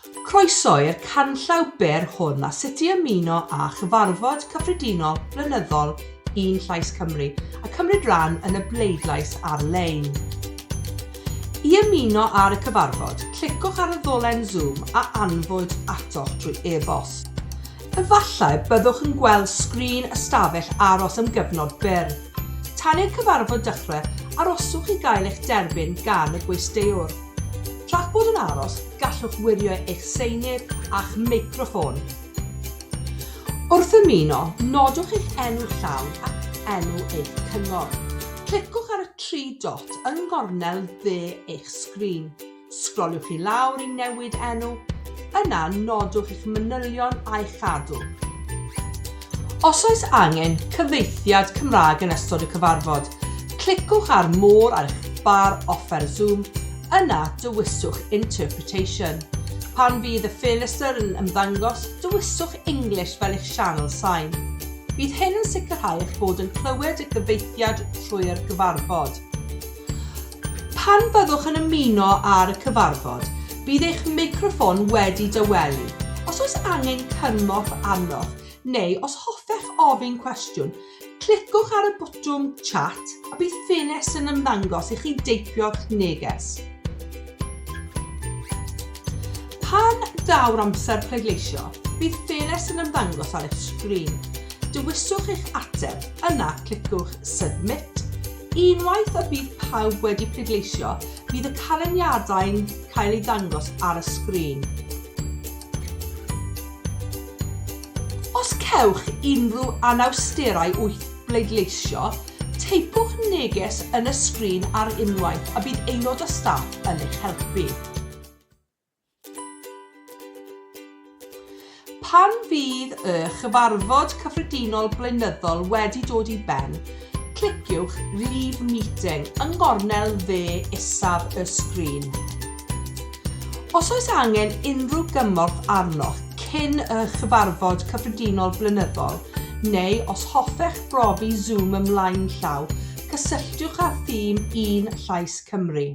Croeso i'r canllaw byr hwn a sut i ymuno â Chyfarfod Cyffredinol Blynyddol Un Llais Cymru a cymryd rhan yn y bleidlais ar-lein. I ymuno ar y cyfarfod, cliciwch ar y ddolen Zoom a anfwyd atoch drwy e-bost. Efallai byddwch yn gweld sgrin ystafell aros am gyfnod byr. Tan i'r cyfarfod dechrau, aroswch i gael eich derbyn gan y gwesteiwr. Tra'ch bod yn aros, gallwch wirio eich seinydd a'ch meicroffôn. Wrth ymuno, nodwch eich enw llawn ac enw eich cyngor. Cliciwch ar y tri dot yng nghornel dde eich sgrin. Sgroliwch i lawr i newid enw, yna nodwch eich manylion a'i chadw. Os oes angen cyfieithiad Cymraeg yn ystod y cyfarfod, cliciwch ar More ar eich bar offer Zoom, yna dewiswch Interpretation. Pan fydd y ffenestr yn ymddangos, dewiswch English fel eich sianel sain. Bydd hyn yn sicrhau eich bod yn clywed y cyfieithiad trwy'r gyfarfod. Pan fyddwch yn ymuno ar y cyfarfod, bydd eich meicroffon wedi dawelu. Os oes angen cymorth arnoch, neu os hoffech ofyn cwestiwn, cliciwch ar y botwm Chat a bydd ffenest yn ymddangos i chi deipio'ch neges. Pan ddaw'r amser pleidleisio, bydd ffenest yn ymddangos ar eich sgrin. Dewiswch eich ateb, yna cliciwch Submit. Unwaith y bydd pawb wedi pleidleisio, bydd y canlyniadau'n cael eu dangos ar y sgrin. Os cewch unrhyw anawsterau wrth bleidleisio, teipwch neges yn y sgrin ar unwaith a bydd aelod o staff yn eich helpu. Pan fydd y Chyfarfod Cyffredinol Blynyddol wedi dod i ben, cliciwch Leave Meeting yng nghornel dde isaf y sgrin. Os oes angen unrhyw gymorth arnoch cyn y Chyfarfod Cyffredinol Blynyddol, neu os hoffech brofi Zoom ymlaen llaw, cysylltiwch â thîm Un Llais Cymru.